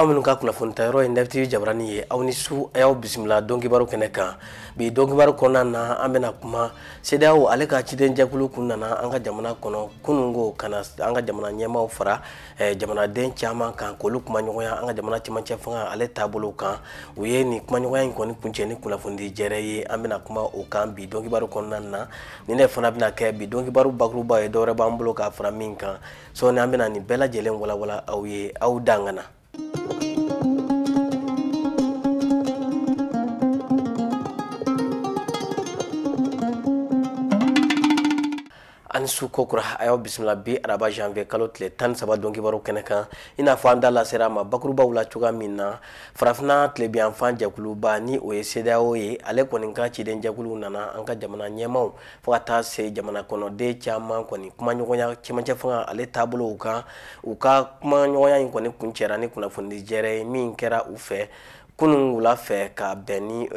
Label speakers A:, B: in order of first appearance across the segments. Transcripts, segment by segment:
A: Aw minnu ka kunnafoni ta yɔrɔ ye Nef TV jabarani ye, aw ni su, a y'aw bisimila donkibaru kɛnɛ kan. Bi donkibaru kɔnɔna na, an bɛna kuma CEDEAO ale ka cidenjɛkulu kun nana an ka jamana kɔnɔ kununko ka na an ka jamana ɲɛmaaw fara jamanaden caman kan k'olu kumaɲɔgɔnya an ka jamana cɛmancɛ fanga ale taabolo kan. U ye nin kumaɲɔgɔnya in kɔni kuncɛ ni kunnafonidi jɛrɛ ye. An bɛna kuma o kan bi donkibaru kɔnɔna na. Ni ne fana bɛna kɛ bi donkibaru bakuruba ye, dɔwɛrɛ b'an bolo k'a fara min kan. Sɔɔni an bɛna nin bɛɛ lajɛlen walawala aw ye, aw dangana. Ani su kokura, a y'aw bisimila bi araba janvier kalo tile 13 donkibaru kɛnɛ kan. I n'a fɔ an da lasera a ma bakurubaw la cogoya min na, farafinna tilebiyanfan jɛkuluba ni o ye CEDEAO ye, ale kɔni ka cidenjɛkulu nana an ka jamana ɲɛmaaw fo ka taa se jamana kɔnɔden caman kɔni kumaɲɔgɔnya cɛmancɛ fanga ale taabolow kan. U ka kumaɲɔgɔnya in kɔni kuncɛra ni kunnafonidi jɛrɛ ye min kɛra u fɛ kunun wula fɛ ka bɛn ni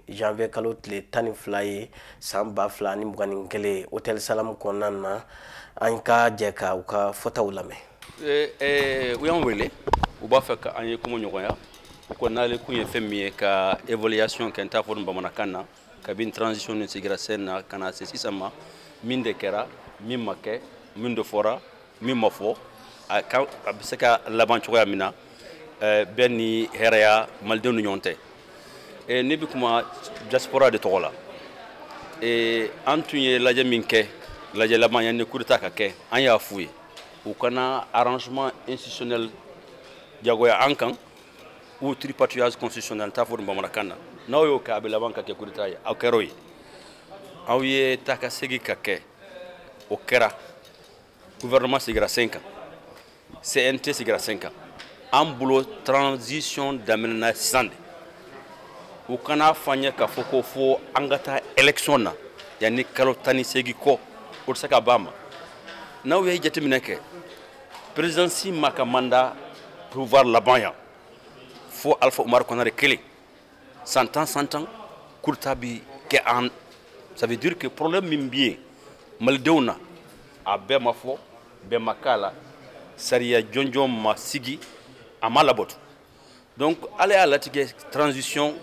A: janvier kalo tile 12 ye san 2021 hôtel Salam kɔnɔna na. An ka jɛ ka u ka fɔtaw lamɛn.
B: U y'an wele, u b'a fɛ ka an ye kuma ɲɔgɔnya. U ko n'ale kun ye fɛn min ye ka évaluation kɛ, n t'a fɔ nin bamanankan na, kabini transition nin sigira sen na ka na se sisan ma, min de kɛra, min ma kɛ, min de fɔra, min ma fɔ, a bɛ se ka laban cogoya min na bɛɛ ni hɛrɛya malidenw ni ɲɔgɔn cɛ. Ne bɛ kuma diaspora de tɔgɔ la. An tun ye lajɛ min kɛ, lajɛ laban yanni coup d'état ka kɛ, an y'a f'u ye u kana arrangement institutionnel jagoya an kan ou tripatouillage constitutionnel, n t'a fɔ nin bamanankan na. N'aw y'o kɛ, a bɛ laban ka kɛ coup d'état ye. Aw kɛra o ye, aw ye taa ka segin ka kɛ, o kɛra. Gouvernement sigira sen kan, CNT sigira sen kan. An bolo transition daminɛna sisan de. U kana fɔ an ye k'a fɔ ko fo an ka taa élection na yanni kalo 18 kɔ, o tɛ se ka ban ma. N'aw ye jateminɛ kɛ, présidence ma ka mandat pouvoir laban yan fo Alpha Oumar Konaré kelen, san tan san tan coup d'état bi kɛ an. Ça veut dire que problème min bɛ yen malidenw na, a bɛɛ ma fɔ, bɛɛ ma k'a la, sariya jɔnjɔn ma sigi, a ma labɔtu. Donc ala y'a latigɛ transition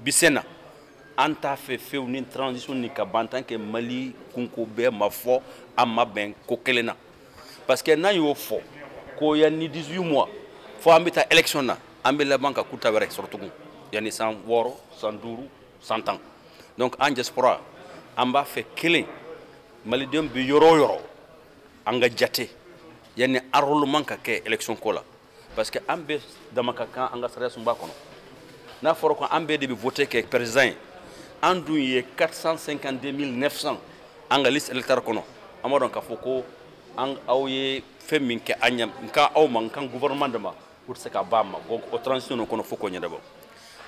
B: bi sen na, an t'a fɛ fewu ni transition ni ka ban tant que Mali kunko bɛɛ ma fɔ, an ma bɛn ko kelen na. Parce que n'an y'o fɔ ko yanni 18 mois fo an bɛ taa élection na, an bɛ laban ka coup d'état wɛrɛ sɔrɔ tugun yanni san 6, san 5, san 10. Donc an diaspora, an b'a fɛ kelen, malidenw bɛ yɔrɔ o yɔrɔ, an ka jate yanni enrôlement ka kɛ élection ko la. Parce que an bɛɛ dama ka kan an ka sariya sunba kɔnɔ. N'a fɔra ko an bɛɛ de bɛ voter kɛ président ye, an dun ye 452 900 an ka liste électorale kɔnɔ. An b'a dɔn k'a fɔ ko an aw ye fɛn min kɛ an ɲɛ, n kan aw ma, n kan gouvernement de ma, o tɛ se ka ban ma. Donc o transition kɔnɔ fo k'o ɲɛnabɔ.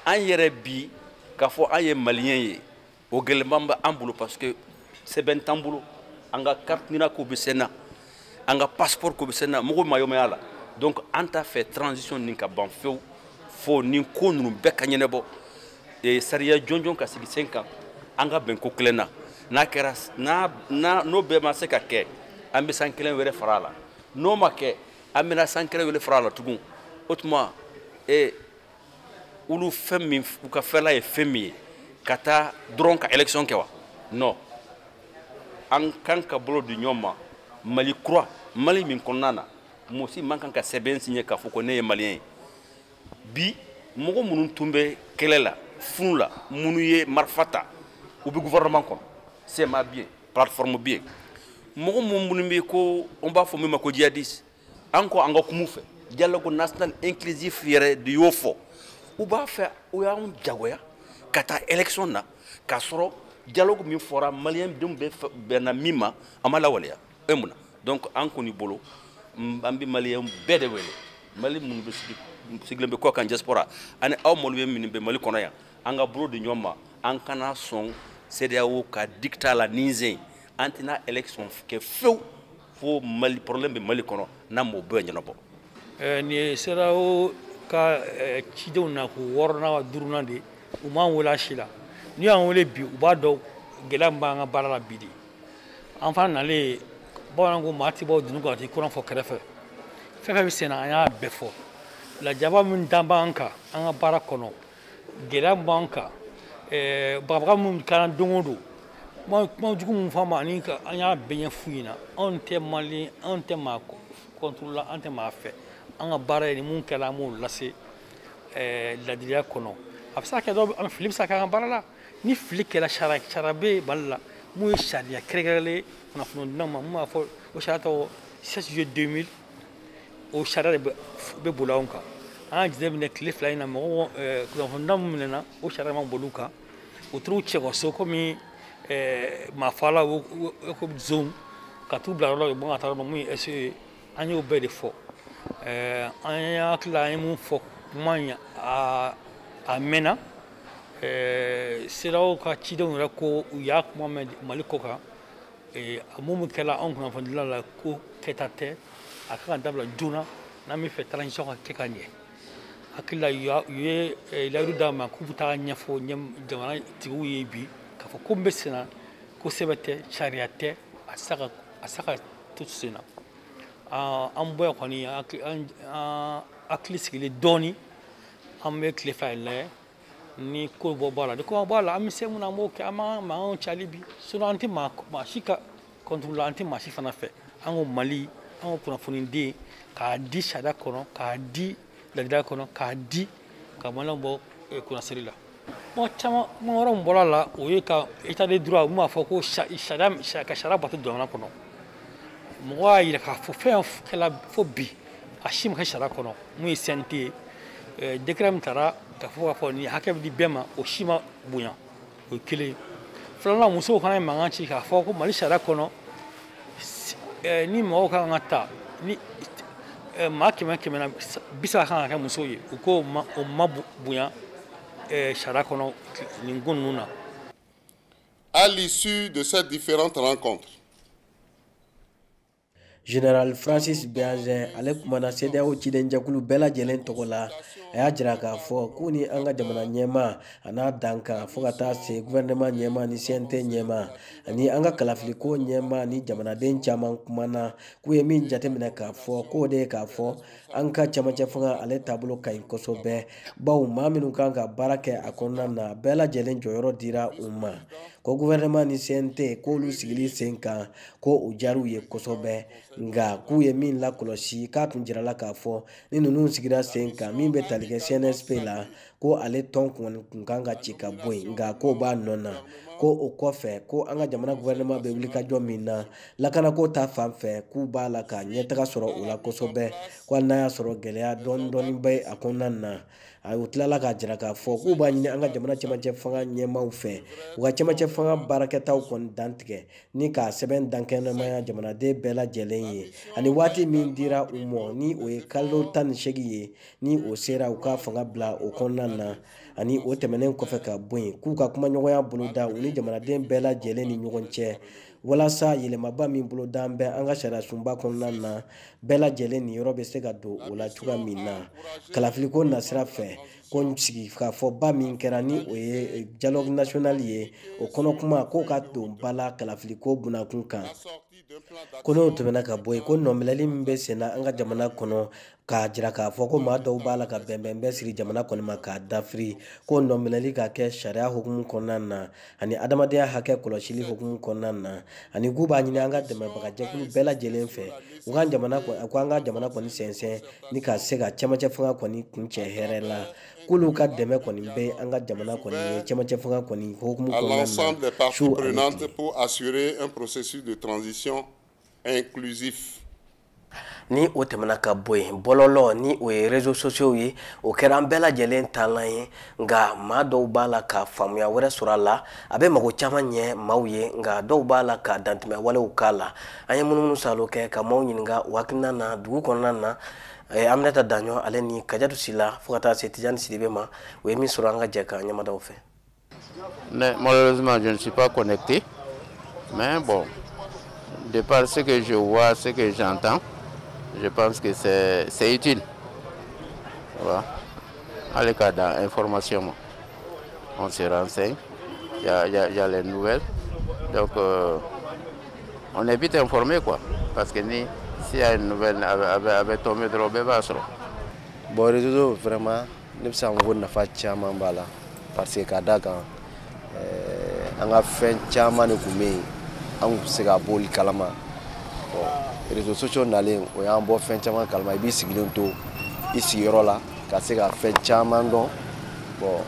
B: An yɛrɛ bi k'a fɔ an ye malien ye, o gɛlɛman bɛ an bolo parce que sɛbɛn t'an bolo, an ka carte NINA ko bɛ sen na, an ka passeport ko bɛ sen na, mɔgɔw mayɔmaya la. Donc an t'a fɛ transition nin ka ban fewu fo nin ko ninnu bɛɛ ka ɲɛnabɔ, sariya jɔnjɔn ka sigi sen kan, an ka bɛn ko kelen na. N'a kɛra, n'a n'o bɛɛ ma se ka kɛ, an bɛ san kelen wɛrɛ fara a la. N'o ma kɛ, an bɛna san kelen wɛrɛ fara a la tugun. O tuma olu fɛn min, u ka fɛla ye fɛn min ye, ka taa dɔrɔn ka élection kɛ wa? Non, an kan ka bolo di ɲɔgɔn ma. Mali kura, Mali min kɔnɔna na, mɔgɔ si man kan ka sɛbɛn signé k'a fɔ ko ne ye malien ye. Bi mɔgɔ minnu tun bɛ kɛlɛ la, funu la, minnu ye marifa ta, u bɛ gouvernement kɔnɔ, CMA bɛ yen, plateforme bɛ yen. Mɔgɔ minnu bɛ ko an b'a fɔ min ma ko djihadiste, an ko an ka kuma u fɛ, dialogue national inclusif yɛrɛ de y'o fɔ. U b'a fɛ, u y'anw jagoya ka taa élection na k'a sɔrɔ dialogue min fɔra malien denw bɛɛ bɛnna min ma, a ma lawaleya. E mun na? Donc an kɔni bolo, an bɛ malien bɛɛ de wele, Mali minnu bɛ sigilen bɛ kɔ kan diaspora, ani aw malien minnu bɛ Mali kɔnɔ yan, an ka bolo di ɲɔgɔn ma. An kana sɔn CEDEAO ka dictat la nin sen, an tɛna élection kɛ fewu fo Mali problème bɛ Mali kɔnɔ, n'an m'o bɛɛ ɲɛnabɔ.
C: Nin ye CEDEAO ka cidenw na k'u 6nan wa 5nan de, u m'an wele a si la. N'u y'an wele bi, u b'a dɔn gɛlɛya min b'an ka baara la bi de. An fana nalen, bamananw ko maa tɛ bɔ dunun kan ka t'i kɔnɔ fɔ kɛrɛfɛ. Fɛn fɛn bɛ sen na, an y'a bɛɛ fɔ. Lajaba min dan b'an kan an ka baara kɔnɔ, gɛlɛya min b'an kan, bagabaga min kɛra don o don, kuma jugu min fɔ an ma, ani an y'a bɛɛ ɲɛf'u ɲɛna. Anw tɛ malien, anw tɛ maa contre la, an tɛ maa fɛ. An ka baara ye ni mun kɛra, an b'o lase ladiliya kɔnɔ. A bɛ se ka kɛ dɔw fili bɛ se ka kɛ an ka baara la. Ni fili kɛra, sariya bɛ Mali la mun ye sariya kɛrɛnkɛrɛnlen ye kunnafonidilaw ma, mun b'a fɔ o sariya tɔgɔ 7 juillet 2000, o sariya de bɛ boli anw kan. An y'a jateminɛ tile 2 in na, mɔgɔw kunnafonidila min minɛna, o sariya ma boli u kan. U taar'u cɛ ka so komi maafala komi zone ka t'u bila yɔrɔ la, u bɔ ka taa yɔrɔ min ye SE ye. An y'o bɛɛ de fɔ. An y'a hakili la, an ye mun fɔ kuma in a mɛnna. CEDEAO ka cidenw yɛrɛ ko u y'a kuma mɛn Mali kɔ kan. A mun kɛra anw kunnafonidilaw la, ko kɛta tɛ, a kan ka dabila joona n'an bɛ fɛ transition ka kɛ ka ɲɛ. Hakili la, u ye layidu d'an ma k'u bɛ taa ɲɛfɔ jamana tigiw ye bi k'a fɔ ko n bɛ sen na, ko sɛbɛn tɛ, sariya tɛ, a tɛ se ka to sen na. An bɔ yan kɔni, an hakili sigilen dɔɔnin, an bɛ tile 2 in lajɛ ni ko bɔ b'a la. Ni ko ma bɔ a la, an bɛ se mun na, an b'o kɛ. An b'an mankanw cali bi, sinon an tɛ maa si ka contre la, an tɛ maa si fana fɛ. An ko Mali, an ko kunnafoniden k'a di sariya kɔnɔ, k'a di ladiliya kɔnɔ, k'a di ka maliyɛnw bɔ kunnasiri la. Kuma caman, kuma wɛrɛ min bɔra a la, o ye ka état de droit, mun b'a fɔ ko sariya ka sariya bato jamana kɔnɔ. Mɔgɔ y'a yira k'a fɔ fɛn kɛla fo bi, a si ma kɛ sariya kɔnɔ. Mun ye CNT ye, décret min taara k'a fɔ nin hakɛ bɛ di bɛɛ ma, o si ma bonya, o ye kelen ye. Filanan, musow fana ye mankan ci k'a fɔ ko Mali sariya kɔnɔ, ni mɔgɔw kan ka ta ni maa 100 100 na, 30 kan ka kɛ musow ye, u ko o ma bonya sariya kɔnɔ nin ko ninnu na.
D: À l'issue de ces différentes rencontres,
A: Général Francis Béhanzin ale kumana CEDEAO cidenjɛkulu bɛɛ lajɛlen tɔgɔ la. A y'a jira k'a fɔ k'u ni an ka jamana ɲɛmaa a n'a dankan, fo ka taa se gouvernement ɲɛmaa ni CNT ɲɛmaa ani an ka kalafiliko ɲɛmaa ni jamanaden caman kumana, k'u ye min jateminɛ k'a fɔ k'o de ye k'a fɔ an ka cɛmancɛ fanga ale taabolo ka ɲi kosɛbɛ, bawo maa minnu kan ka baara kɛ a kɔnɔna na, bɛɛ lajɛlen jɔyɔrɔ dira u ma. Ko gouvernement ni CNT k'olu sigili sen kan, ko o diyar'u ye kosɛbɛ, nka k'u ye min lakɔlɔsi, k'a tun jirala k'a fɔ ni ninnu sigira sen kan, min bɛ tali kɛ CNSP la, ko ale tɔn kɔni kun kan ka ci ka bɔ yen, nka k'o b'a nɔ na. Ko o kɔfɛ, ko an ka jamana gouvernement bɛ wulikajɔ min na lakanako ta fan fɛ, k'u b'a la ka ɲɛtaga sɔrɔ o la kosɛbɛ, ko hali n'a y'a sɔrɔ gɛlɛya dɔɔni dɔɔni bɛ a kɔnɔna na. U tilala k'a jira k'a fɔ k'u b'a ɲini an ka jamana cɛmancɛ fanga ɲɛmaaw fɛ, u ka cɛmancɛ fanga baarakɛtaw kɔni dantigɛ ni k'a sɛbɛn dankɛnɛmaya jamanaden bɛɛ lajɛlen ye, ani waati min dira u ma ni o ye kalo 18 ye, ni o sera u ka fanga bila o kɔnɔna na. Ani o tɛmɛnen kɔfɛ ka bɔ yen, k'u ka kumaɲɔgɔnya boloda u ni jamanaden bɛɛ lajɛlen ni ɲɔgɔn cɛ, walasa yɛlɛmaba min boloda bɛ an ka sariya sunba kɔnɔna na, bɛɛ lajɛlen nin yɔrɔ bɛ se ka don o la cogoya min na. Kalafiliko nasira fɛ, ko sigi k'a fɔ ba min kɛra ni o ye dialogue national ye, o kɔnɔ kuma k'o ka don ba la kalafiliko bunakun kan. Ko n'o tɛmɛna ka bɔ yen, ko nɔminɛli min bɛ sen na an ka jamana kɔnɔ, k'a jira k'a fɔ ko maa dɔw b'a la ka bɛnbɛn bɛɛ siri jamana kɔni ma k'a dafiri, ko nɔminɛli ka kɛ sariya hukumu kɔnɔna na ani adamadenya hakɛ kɔlɔsili hukumu kɔnɔna na, ani k'u b'a ɲini an ka dɛmɛbagajɛkulu bɛɛ lajɛlen fɛ, u ka jamana ko an ka jamana kɔni sɛnsɛn ni ka se ka cɛmancɛ fanga kɔni kuncɛ hɛrɛ la, k'olu ka dɛmɛ kɔni bɛ an ka jamana kɔni ye cɛmancɛ fanga kɔni hukumu kɔnɔna na.
D: L'ensemble des parties prenantes pour assurer un processus de transition inclusif.
A: Ni o tɛmɛna ka bɔ yen, bɔlɔlɔ ni o ye réseaux sociaux ye, o kɛra an bɛɛ lajɛlen taalan ye, nka maa dɔw b'a la ka faamuya wɛrɛ sɔrɔ a la, a bɛ mago caman ɲɛ maaw ye, nka dɔw b'a la ka dantɛmɛ walew k'a la. An ye munumunu salo kɛ ka maaw ɲininka u hakilina na dugu kɔnɔna na. Aminata Daɲɔ ale ni Kajatu Sila, fo ka taa se Tijani Sidibe ma, o ye min sɔrɔ an ka jɛ ka ɲɛmadaw fɛ.
E: Malheureusement, je ne suis pas connecté, mais bon, de par ce que je vois, ce que j'entends, je pense que c'est utile. Voilà. À cas d'information, on se renseigne, il y a les nouvelles. Donc, on est vite informé, quoi. Parce que s'il y a une nouvelle, avec tombé de.
F: Bon, réseau vraiment ne bɛ se k'a fɔ ko nafa caman b'a la, parce que k'a d'a kan an ka fɛn caman de tun bɛ yen, an tun tɛ se ka bɔ olu kalama. Bon, réseaux sociaux nalen, o y'an bɔ fɛn caman kalama. I b'i sigilen to i sigiyɔrɔ la ka se ka fɛn caman dɔn. Bon,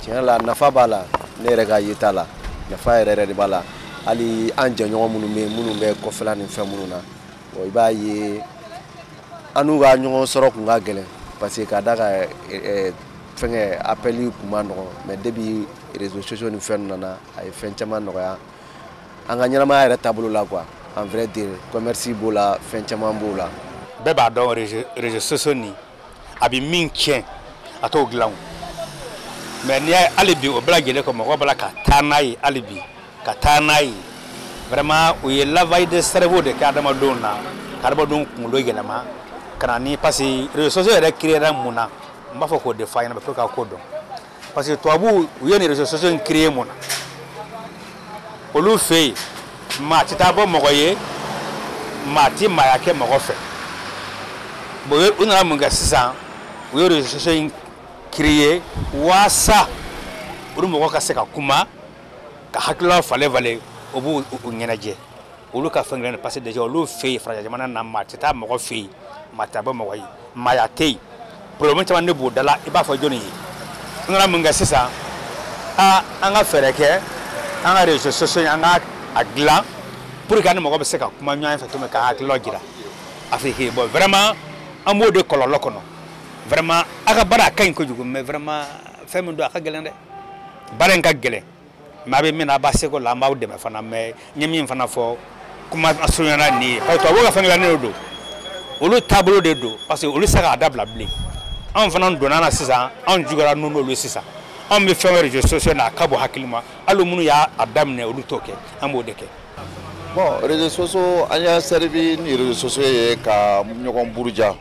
F: tiɲɛ la, nafa b'a la. Ne yɛrɛ ka yeta la, nafa yɛrɛ yɛrɛ de b'a la. Hali an jɛɲɔgɔn minnu bɛ yen, minnu bɛ kɔfɛla ni fɛn minnu na, bon, i b'a ye an n'u ka ɲɔgɔn sɔrɔ kun ka gɛlɛn, parce que k'a da kan fɛnkɛ appel kun ma nɔgɔn. Mais depuis réseaux sociaux ni fɛn nana, a ye fɛn caman nɔgɔya an ka ɲɛnamaya yɛrɛ taabolo la quoi. En vrai dire, commerce b'o la, fɛn caman b'o la.
G: Bɛɛ b'a dɔn, réseaux sociaux nin, a bɛ min tiɲɛ, a t'o dilan o. Mais n'i y'a ye hali bi, o bɛɛ lajɛlen kɔ, mɔgɔ b'a la ka taa n'a ye hali bi, ka taa n'a ye. Vraiment, u ye lavage de cerveau de kɛ adamadenw na, ka adamadenw kunkolo yɛlɛma ka na ni, parce que réseaux sociaux yɛrɛ créé mun na? N b'a fɔ k'o de fɔ a ɲɛna pour que ka ko dɔn, parce que tubabuw, u ye nin réseaux sociaux in créé mun na? Olu fɛ yen, maa tɛ taa bɔ mɔgɔ ye, maa tɛ maaya kɛ mɔgɔ fɛ. Bon, u nana mun kɛ sisan? U ye réseaux sociaux in créé waasa olu mɔgɔ ka se ka kuma, ka hakililaw falen falen, o b'u ɲɛnajɛ olu ka fɛn dilan, parce que déjà olu fɛ yen, farajɛ jamana na, maa tɛ taa mɔgɔ fɛ yen, maa tɛ bɔ mɔgɔ ye, maaya tɛ yen. Problème caman de b'o da la. I b'a fɔ jɔnni ye? U nana mun kɛ sisan? Aa, an ka fɛɛrɛ kɛ an ka réseaux sociaux, an ka a dilan pour que an ni mɔgɔ bɛ se ka kuma ɲɔgɔn fɛ cogo min, ka hakililaw jira Afiriki. Bon, vraiment, an b'o de kɔlɔlɔ kɔnɔ. Vraiment, a ka baara a ka ɲi kojugu, mais vraiment, fɛn min don, a ka gɛlɛn dɛ. Baara in ka gɛlɛn, mais a bɛ min na, a b'a seko la, an b'aw dɛmɛ fana. Mais n ye min fana fɔ kuma surunyana nin ye, parce que tubabuw ka fɛn dilannen de don, olu taabolo de don, parce que olu tɛ se k'a dabila bilen. Anw fana donna na sisan, anw juguyara n'olu ye sisan. Anw bɛ fɛn wɛrɛ réseaux sociaux na, a ka bon hakili ma. Hali minnu y'a daminɛ, olu t'o kɛ, an b'o de kɛ.
H: Bon, réseaux sociaux, an y'a servi ni réseaux sociaux ye ka ɲɔgɔn buruja,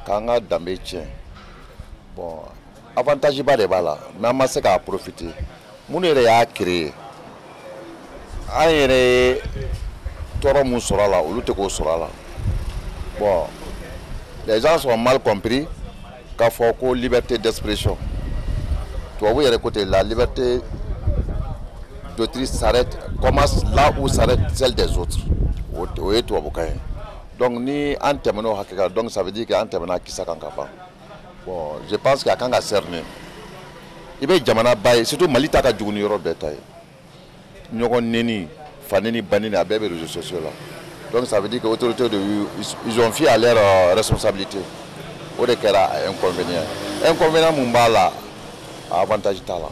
H: k'an ka danbe tiɲɛ. Bon, avantage ba de b'a la, mais an ma se k'a profiter. Minnu yɛrɛ y'a créer, an yɛrɛ ye tɔɔrɔ mun sɔrɔ a la, olu tɛ k'o sɔrɔ a la. Bon, les gens ont mal compris k'a fɔ ko liberté d'expression. Tubabu yɛrɛ ko ten, la liberté d'autrui s'arrête, commence là où s'arrête celle des autres. O ye tubabukan ye. Donc ni an tɛmɛn'o hakɛ kan, donc ça veut dire que an tɛmɛna kisa kan ka ban. Bon, je pense que a kan ka cerner. I bɛ jamana ba ye, surtout Mali ta ka jugu ni yɔrɔ bɛɛ ta ye. Ɲɔgɔn neni, fa neni, ba neni, a bɛɛ bɛ réseaux sociaux la. Donc ça veut dire que autorités de, ils ont fui à leur responsabilité. O de kɛra inconvénient. Inconvénient mun b'a la, avantage t'a la.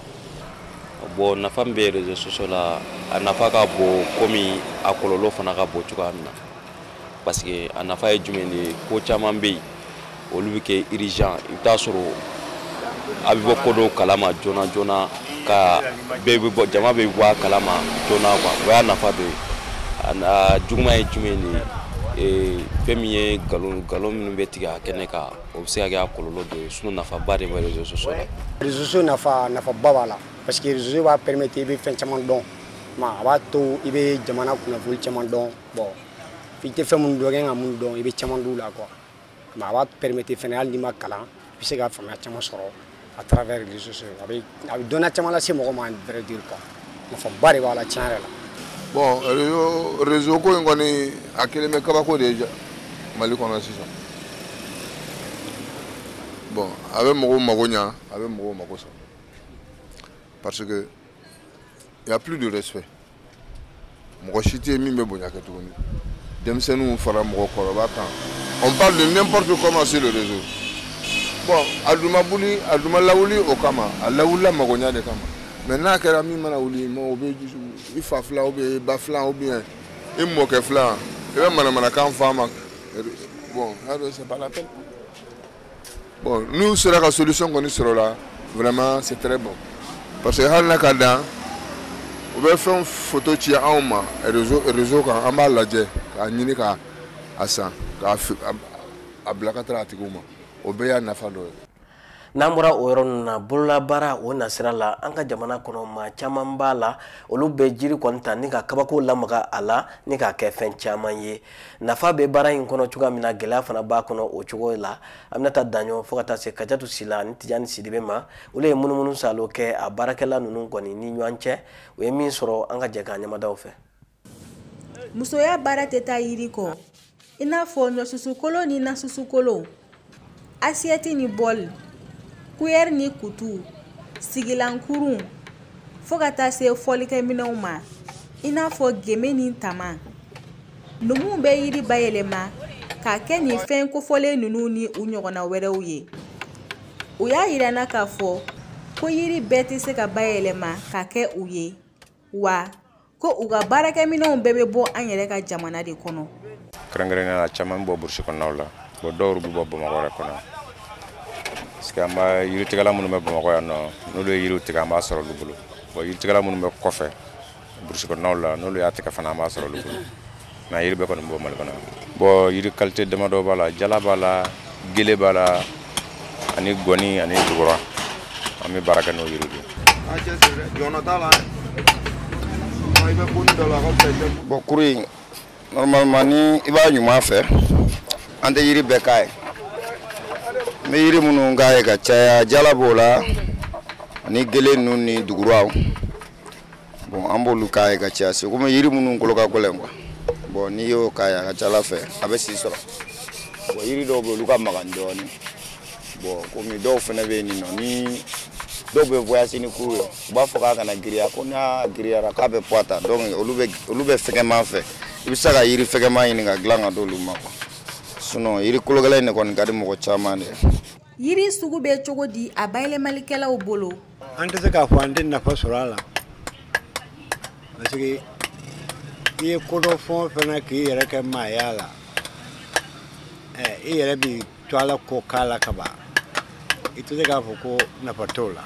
B: Bon, nafa min bɛ réseaux sociaux la, a nafa ka bon komi a kɔlɔlɔ fana ka bon cogoya min na. Parce que a nafa ye jumɛn de ye? Ko caman bɛ yen, olu bɛ kɛ urgent. I bɛ taa sɔrɔ a bɛ bɔ ko dɔw kalama joona joona, ka bɛɛ bɛ bɔ, jama bɛ bɔ a kalama joona quoi. O y'a nafa dɔ ye. A juguman ye jumɛn de ye? Fɛn min ye nkalon, nkalon minnu bɛ tigɛ a kɛnɛ kan, o bɛ se ka kɛ a kɔlɔlɔ dɔ ye. Sinon nafaba de bɛ réseaux sociaux la.
I: Réseaux sociaux nafa, nafaba b'a la, parce que réseaux sociaux b'a permettre i bɛ fɛn caman dɔn. Ma a b'a to i bɛ jamana kunnafoni caman dɔn. Bon, i tɛ fɛn minnu dɔn, i kan ka minnu dɔn, i bɛ caman dɔn u la quoi. Mais a b'a permettre fɛnɛ, hali n'i ma kalan, i bɛ se ka faamuya caman sɔrɔ à travers les réseaux sociaux. A bɛ dɔnniya caman lase mɔgɔ ma, en vrai dire quoi. Nafaba de b'a la tiɲɛ yɛrɛ la.
D: Bon, réseau ko in kɔni, a kɛlen bɛ kabako de ye Mali kɔnɔ sisan. Bon, a bɛ mɔgɔw mago ɲa, a bɛ mɔgɔw mago sa, parce que y a plus de respect. Mɔgɔ si tɛ yen min bɛ bonya kɛ tuguni, denmisɛnninw fara mɔgɔkɔrɔba kan. On parle de n'importe comment sur le réseau. Bon, a dun ma wuli, a dun ma lawuli o kama, a lawulila magoɲa de kama. Mais n'a kɛra min mana wuli, o bɛ i fa filan ou bien i ba filan ou bien i mɔkɛ filan, i bɛ manamanakan fɔ a ma. Bon, c'est pas la peine. Bon, n'u sera ka solution kɔni sɔrɔ o la, vraiment c'est très bon, parce que hali n'a ka dan, u bɛ fɛn photo ci anw ma réseau kan, an b'a lajɛ k'a ɲini ka a san, k'a a bila ka taga a tigiw ma. O bɛɛ y'a nafa dɔ ye.
A: N'an bɔra o yɔrɔ ninnu na, bololabaara o nasira la, an ka jamana kɔnɔ maa caman b'a la, olu bɛ jiri kɔni ta ni ka kabako lamaga a la ni k'a kɛ fɛn caman ye. Nafa bɛ baara in kɔnɔ cogoya min na, gɛlɛya fana b'a kɔnɔ o cogo la. Aminata Daɲɔ fo ka taa se Kajatu Sila ani Tijani Sidibe ma, olu ye munumunu salo kɛ a baarakɛla ninnu kɔni ni ɲɔgɔn cɛ. U ye min sɔrɔ, an ka jɛ k'a ɲamadaw fɛ.
J: Musoya baara tɛ taa yiri kɔ, i n'a fɔ ɲɔsusukolo ni nasusukolo, asiyɛti ni bɔli, kuyɛri ni kutu, sigilankurun, fo ka taa se fɔlikɛminɛnw ma, i n'a fɔ geme ni tama. Numuw bɛ yiri bayɛlɛma k'a kɛ nin fɛn kofɔlen ninnu ni u ɲɔgɔnna wɛrɛw ye. U y'a yira n na k'a fɔ ko yiri bɛɛ tɛ se ka bayɛlɛma k'a kɛ u ye, wa ko u ka baarakɛminɛnw bɛɛ bɛ bɔ an yɛrɛ ka jamana de kɔnɔ.
K: Kɛrɛnkɛrɛnnenya la, caman bɛ bɔ burusi kɔnɔnaw la, bon dɔw bɛ bɔ Bamakɔ yɛrɛ kɔnɔ. Parce que an b'a yiritigɛla minnu bɛ Bamakɔ yan nɔ, n'olu ye yiriw tigɛ, an b'a sɔrɔ olu bolo. Bon yiritigɛla minnu bɛ kɔfɛ burusi kɔnɔnaw la, n'olu y'a tigɛ fana, an b'a sɔrɔ olu bolo. Mais yiri bɛɛ kɔni bɛ bɔ Mali kɔnɔ. Bon yiri qualité damadɔ b'a la, jala b'a la, gele b'a la, ani gɔni ani dugura. An bɛ baara kɛ n'o yiriw de ye.
L: Bon kuru in normalement ni i b'a ɲuman fɛ, an tɛ yiri bɛɛ k'a ye. N bɛ yiri minnu k'a ye ka caya, jala b'o la ani gele ninnu ni duguraw. Bon an b'olu k'a ye ka caya, c'est comme yiri minnu kolo ka gɛlɛn quoi. Bon n'i y'o k'a ye, a ka ca ala fɛ a bɛ si sɔrɔ. Bon yiri dɔw bɛ yen, olu ka magan dɔɔnin. Bon komi dɔw fana bɛ yen nɔ, ni dɔw bɛ voyage ni kuru ye, u b'a fɔ k'a kana girinya, ko n'a girinyara k'a bɛ poids ta. Donc olu bɛ fɛgɛman fɛ, i bɛ se ka yiri fɛgɛman ɲini ka dilan ka d'olu ma quoi. Sinon yiri kologɛlɛn in de kɔni ka di mɔgɔ caman de ye.
J: Yiri sugu bɛ cogo di a bayɛlɛmalikɛlaw bolo?
M: An tɛ se k'a fɔ an tɛ nafa sɔrɔ a la, parce que i ye ko dɔ fɛn o fɛn na k'i yɛrɛ kɛ maaya la, i yɛrɛ b'i to ala ko k'a la ka ban, i tɛ se k'a fɔ ko nafa t'o la.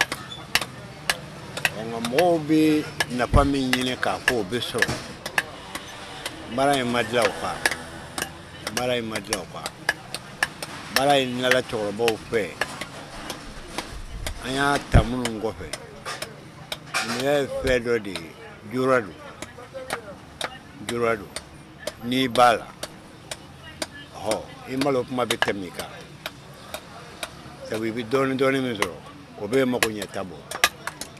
M: Nka mɔgɔw bɛ nafa min ɲini k'a fɔ o bɛ sɔrɔ, baara in ma dilan o kan, baara in ma dilan o kan. Baara in nana cɛkɔrɔbaw fɛ, an y'a ta minnu kɔfɛ, numuya ye fɛn dɔ de ye, jura don, jura don. N'i b'a la, ɔhɔ, i malo kuma bɛ tɛmɛ i kan, sabu i bɛ dɔɔnin dɔɔnin min sɔrɔ, o bɛ mako ɲɛta bɔ,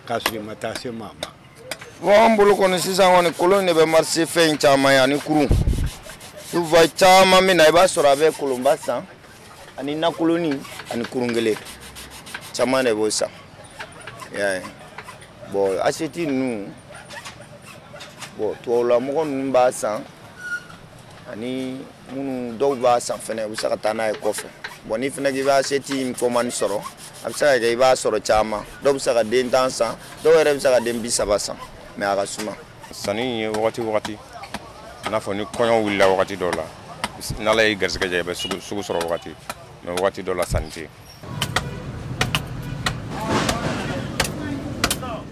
M: k'a sɔrɔ i ma taa se maa ma.
L: Bon an bolo kɔni sisan kɔni, kolon de bɛ marché fɛn in caman ye ani kurun. Souvent caman bɛ na, i b'a sɔrɔ a bɛ kolonba san ani nakoloni ani kurun kelen, caman de b'o san. I y'a ye, bon assiette ninnu, bon tubabulamɔgɔ ninnu b'a san, ani minnu dɔw b'a san fɛnɛ, u bɛ se ka taa n'a ye kɔfɛ. Bon n'i fɛnɛ k'i bɛ assiette in commande sɔrɔ, a bɛ se ka kɛ i b'a sɔrɔ caman. Dɔw bɛ se ka den 10 san, dɔw yɛrɛ bɛ se ka den 30 san, mais a ka suma.
K: Sanni ye wagati wagati, i n'a fɔ ni kɔɲɔ wulila wagati dɔw la, n'Ala y'i garisɛgɛ diya, i bɛ sugu sɔrɔ wagati, mais wagati dɔw la sanni tɛ yen.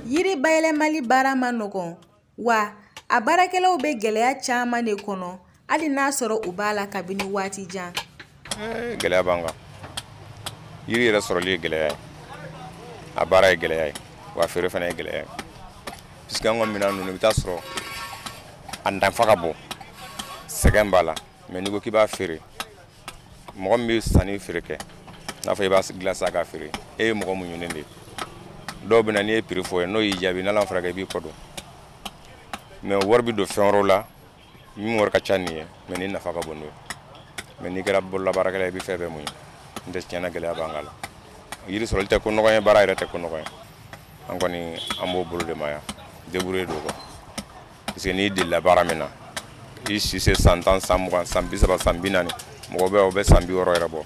J: Yiri bayɛlɛmali baara ma nɔgɔn, wa a baarakɛlaw bɛ gɛlɛya caman de kɔnɔ, hali n'a sɔrɔ u b'a la kabini waati jan.
K: Gɛlɛya b'an kan. Yiri yɛrɛ sɔrɔli ye gɛlɛya ye, a baara ye gɛlɛya ye, wa feere fana ye gɛlɛya ye. Puisque an ka minɛn ninnu, i bɛ taa sɔrɔ a nafa ka bon, sɛgɛn b'a la, mais n'i ko k'i b'a feere, mɔgɔ min bɛ sanni feere kɛ, n'a fɔ i b'a dilan sa k'a feere, e ye mɔgɔ muɲunen de ye. Dɔw bɛ na, n'i ye prix fɔ ye, n'o y'i jaabi, n'Ala fara i b'i kɔ don. Mais wari bɛ don fɛn wɛrɛw la min wari ka ca nin ye, mais ni nafa ka bon n'o ye. Mais n'i kɛra bololabaarakɛla ye, i bɛ fɛn bɛɛ muɲu. N tɛ tiɲɛna, gɛlɛya b'an kan la. Yiri sɔrɔli tɛ ko nɔgɔn ye, baara yɛrɛ tɛ ko nɔgɔn ye. An kɔni an b'o bolo de ma yan, débrouiller don quoi. Parce que n'i delila baara min na, i si se san 10, san 20, san 30, san 40, mɔgɔ bɛ yen o bɛ san 60 yɛrɛ bɔ.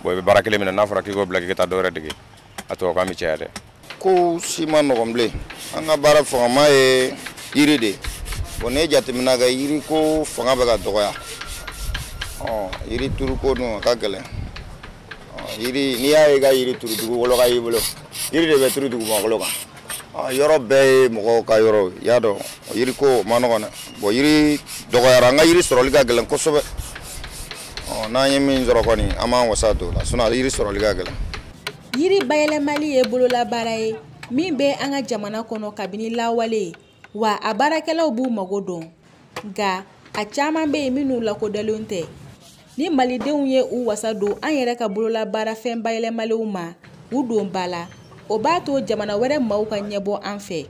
K: Bon i bɛ baara kelen min na, n'a fɔra k'i k'o bila k'i ka taa dɔ wɛrɛ dege, a tubabukan bɛ caya dɛ.
L: Kow si ma nɔgɔn bilen. An ka baara fangama ye yiri de ye. Bon n'i ye jateminɛ kɛ, yiri ko fanga bɛ ka dɔgɔya. Yiri turu ko dun a ka gɛlɛn. Yiri, n'i y'a ye i ka yiri turu, dugukolo ka y'i bolo, yiri de bɛ turu dugumakolo kan. Yɔrɔ bɛɛ ye mɔgɔw ka yɔrɔ ye, i y'a dɔn, yiri ko ma nɔgɔn dɛ. Bon yiri dɔgɔyara, an ka yiri sɔrɔli ka gɛlɛn kosɛbɛ. N'an ye min sɔrɔ kɔni, an b'an wasa don o la, sinon yiri sɔrɔli ka gɛlɛn.
J: Yiri bayɛlɛmali ye bololabaara ye min bɛ an ka jamana kɔnɔ kabini lawale, wa a baarakɛlaw b'u mago dɔn, nka a caman bɛ yen minnu lakodɔnlen tɛ. Ni malidenw ye u wasa don an yɛrɛ ka bololabaarafɛn bayɛlɛmalenw ma k'u don ba la, o b'a to jamana wɛrɛ maaw ka ɲɛbɔ an fɛ.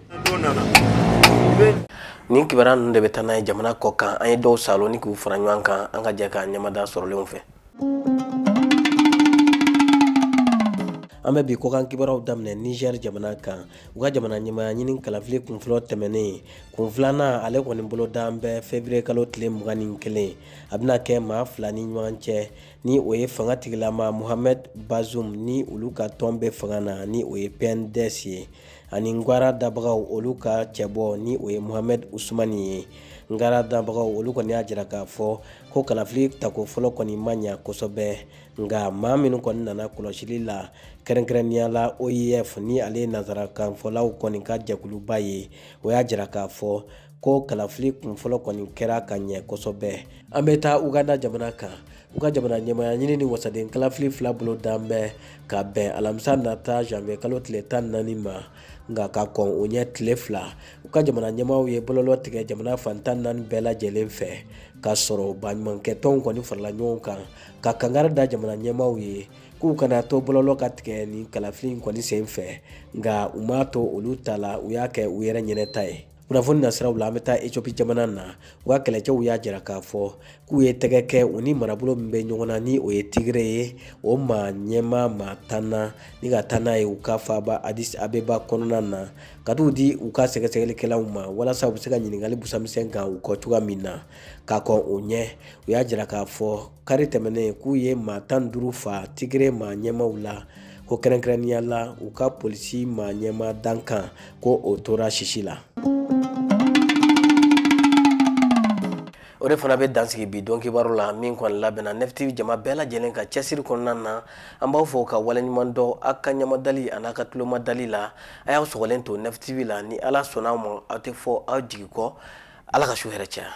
A: Nin kibaruya ninnu de bɛ taa n'a ye jamana kɔ kan. An ye dɔw salo ni k'u fara ɲɔgɔn kan, an ka jɛ k'a ɲɛmada sɔrɔlenw fɛ. An bɛ bi kɔkan kibaruyaw daminɛ Niger jamana kan. U ka jamana ɲɛmaaya ɲini kalafili kunfɔlɔ tɛmɛnen, kun filanan ale kɔni bolo dan bɛ février kalo tile 21. A bɛna kɛ maa fila ni ɲɔgɔn cɛ, ni o ye fanga tigilama Mohamed Bazoum ni olu ka tɔn bɛ fanga na, ni o ye PNDS ye, ani Ngwara dabagaw olu ka cɛbɔ, ni o ye Mohamed Ousmane ye. Ngara dabagaw olu kɔni y'a jira k'a fɔ ko kalafili tako fɔlɔ kɔni ma ɲa kosɛbɛ, nka maa minnu kɔni nana kɔlɔsili la, kɛrɛnkɛrɛnnenya la OIF ni ale ye nanzarakanfɔlaw kɔni ka jɛkuluba ye, o y'a jira k'a fɔ ko kalafili kunfɔlɔ kɔni kɛra ka ɲɛ kosɛbɛ. An bɛ taa Uganda jamana kan. U ka jamana ɲɛmaaya ɲini ni wasaden kalafili fila bolo dan bɛ ka bɛn alamisa nata janvier kalo tile 14 ma, nka ka kɔn o ɲɛ tile 2, u ka jamana ɲɛmaaw ye bɔlɔlɔ tigɛ jamana fan 14 bɛɛ lajɛlen fɛ, k'a sɔrɔ baɲumankɛtɔnw kɔni farala ɲɔgɔn kan ka kangari da jamana ɲɛmaaw ye k'u kana to bɔlɔlɔ ka tigɛ nin kalafili in kɔni sen fɛ, nka u m'a to olu ta la, u y'a kɛ u yɛrɛ ɲɛnɛ ta ye. Kunnafoni nasiraw la, an bɛ taa Ethiopie jamana na. U ka kɛlɛcɛw y'a jira k'a fɔ k'u ye tɛgɛ kɛ u ni marabolo min bɛ ɲɔgɔn na, ni o ye Tigre ye, o maa ɲɛmaa maa 10 na, ni ka taa n'a ye u ka faaba Addis Abeba kɔnɔna na, ka t'u di u ka sɛgɛsɛgɛlikɛlaw ma walasa u bɛ se ka ɲininkali busamisɛn kan u kɔ cogoya min na. Ka kɔn o ɲɛ, u y'a jira k'a fɔ kari tɛmɛnen k'u ye maa 15 fa Tigre maa ɲɛmaaw la, ko kɛrɛnkɛrɛnnenya la u ka polisi maa ɲɛmaa dankan ko o tora sisi la. O de fana bɛ dansigi bi don kibaru la min kɔni labɛnna Nef TV jama bɛɛ lajɛlen ka cɛsiri kɔnɔna na. An b'aw fo ka waleɲuman dɔn aw ka ɲamadali an'a ka tulomadali la. A y'aw sɔgɔlen to Nef TV la, ni Ala sɔnna aw ma, aw tɛ fɔ aw jigi kɔ. Ala ka su hɛrɛ caya.